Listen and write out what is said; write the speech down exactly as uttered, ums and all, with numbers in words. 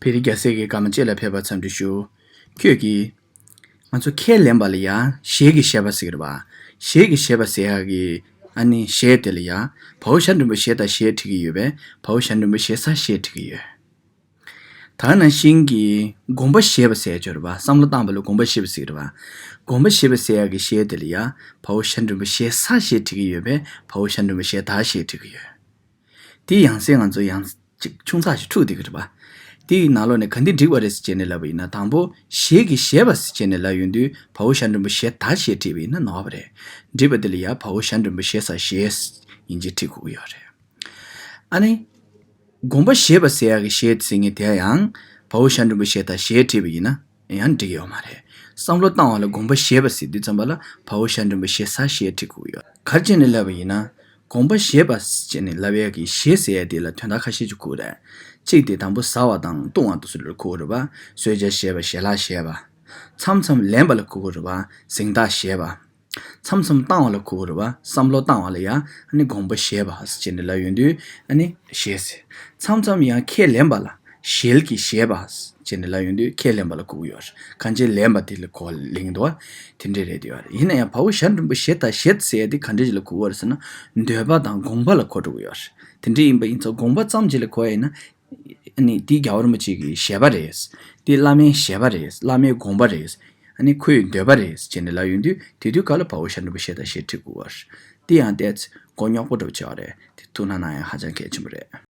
བོད་རིགས་རྒྱལ་སྲས་ཀྱི་བཀའ་མ་བཅས་ལ་ཕེབས་པར་འཚམས་འདྲི་ཞུ། ཁྱོད་ཀྱིས། ང་ཚོ་ཁས་ལེན་པ་ལ་ཡང་ཞལ་གྱི་བཞེས་པ་ཟེར་གྱི་རེད་པ། ཞལ་གྱི་བཞེས་པ་ཟེར་ཡག་གི་ཨ་ནི་ཞལ་དེ་ལ་ཡང་བའོ་ཞབས་འགྲེང་བུ་ཞེ་ད་ཞེས་བྲིས་ཀྱི་ཡོད་པས་བའོ་ཞབས་འགྲེང་བུ་ཞེ་ས་ཞེས་བྲིས་ཀྱི་ཡོད། ད་ནང་བཞིན་གྱི་དགོངས་པ་བཞེས་པ་ཟེར་ཡག་ཅིག་ཡོད་རེད་པ། བསམ་བློ་བཏང་བ་ལ་དགོངས་པ་བཞེས་པ་ཟེར་གྱི་རེད་པ། དགོངས་པ་བཞེས་པ་ཟེར་ཡག་གི་ཞལ་དེ་ལ་ཡང་བའོ་ཞབས་འགྲེང་བུ་ཞེ་ས་ཞེས་བྲིས་ཀྱི་ཡོད་པས་བའོ་ཞབས་འགྲེང་བུ་ཞེ་ད་ཞེས་བྲིས་ཀྱི་ཡོད། དེའི་ཡང་སྲིད་ང་ཚོ་ཡང་ཅིག་ཆུང་ཙག་ཞིག་འཁྲུག་བསྡད་ཀྱི་རེད་པ། དེའི་ནང་ལོགས་ནས་ག་འདི་འགྲིག་པ་རེད་ཟེར་བྱས་ནས་ལབ་པ་ཡིན་ན། དང་པོ་ཞལ་གྱི་བཞེས་པ་ཟེར་བྱས་ནས་ལབ་ཡོང་དུས་བའོ་ཞབས་འགྲེང་བུ་ཞེ་ད་ཞེས་བྲིས་པ་ཡིན་ན་ནོར་བ་རེད། འགྲིག་པ་དེ་ལ་ཡང་བའོ་ཞབས་འགྲེང་བུ་ཞེ་ས་ཞེས་ཡིན་གཅིག་བྲིས་དགོས་ཀྱི་ཡོད་རེད། ཨ་ནི། དགོངས་པ་བཞེས་པ་ཟེར་ཡག་གི་ཞལ་ཟེར་མཁན་དེ་ཡང་བའོ་ཞབས་འགྲེང་བུ་ཞེ་ད་ཞེས་བྲིས་པ་ཡིན་ན་ཡང་འགྲིག་གི་ཡོད་མ་རེད། བསམ་བློ་བཏང་བ་ལ་དགོངས་པ་བཞེས་པ་ཟེར་དུས་ཙམ་པ་ལ་བའོ་ཞབས་འགྲེང་བུ་ཞེ་ས་ཞེས་བྲིས་དགོས་ཀྱི་ཡོད། ག་རེ་བྱས་ནས་ལབ་པ་ཡིན་ན། དགོངས་པ་བཞེས་པ་ཟེར་བྱས་ནས་ལབ་ཡག་གི་ཞེས་ཟེར་ཡག་དེ་ལ་དོན་དག་ཁ་ཤས་ཅིག་དགོས་རེད། གཅིག་དེ་དང་པོ་ཟ་བ་དང་བཏུང་བ་དེ་ཚོ་ལ་གོ་དགོས་རེད་པ། གསོལ་ཇ་བཞེས་པ། ཞལ་ལག་བཞེས་པ། མཚམས་མཚམས་ལེན་པ་ལ་གོ་དགོས་རེད་པ། གཟེངས་རྟགས་བཞེས་པ། མཚམས་མཚམས་བཏང་བ་ལ་གོ་དགོས་རེད་པ། བསམ་བློ་བཏང་བ་ལ་ཡང་ཨ་ནི་དགོངས་པ་བཞེས་པ་ཟེར་བྱས་ནས་ལབ་ཡོང་དུས་ཨ་ནི་ཞེས་ཟེར། མཚམས་མཚམས་ཡང་ཁས་ལེན་པ་ལ་ཞལ་གྱི་བཞེས་པ་ཟེར་བྱས་ནས་ལབ་ཡོང་དུས་ཁས་ལེན་པ་ལ་གོ་གི་ཡོད་རེད། གང་ཅི་ལེན་པ་དེ་ལ་གོ་ལེན་གྱི་འདུག་པ། དེ་འདྲས་རེད་འདུག་པ། ཡིན་ན་ཡང་བའོ་ཞབས་འགྲེང་བུ་ཞེ་ད་ཞེས་ཟེར་ཡག་དེ་ག་འདྲས་ཅིག་ལ་གོ་གི་ཡོད་རེད་ཟེར་ན། འདོད་པ་དང་དགོངས་པ་ལ་གོ་འགྲོ་གི་ཡོད་རེད། དེ་འདྲས་ཡིན་པ་ཡིན་ཙང་དགོངས་པ་ཙམ་ཅིག་ལ་གོ་ཡ་ཡིན་ན། ཨ་ནི་དེ་རྒྱལ་བ་རིན་པོ་ཆེ་གི་བཞེད་པ་རེད། དེ་བླ་མའི་བཞེད་པ་རེད། བླ་མའི་དགོངས་པ་རེད། ཨ་ནི་ཁོའི་འདོད་པ་རེད་ཅེས་ནས་ལབ་ཡོང་དུས་དེ་དུས་ག་ལ་བའོ་ཞབས་འགྲེང་བུ་ཞེ་ད་ཞེས་བྲིས་དགོས་པ་རེད། དེ་ཡང་ཏོག་ཙམ་མགོ་རྙོག་པོ་འདྲ་པོ་ཆགས་པ་རེད། དེ་ཐུགས་སྣང་གནང་ཡ་ཧ་ཅང་གལ་ཆེན་པོ་རེད།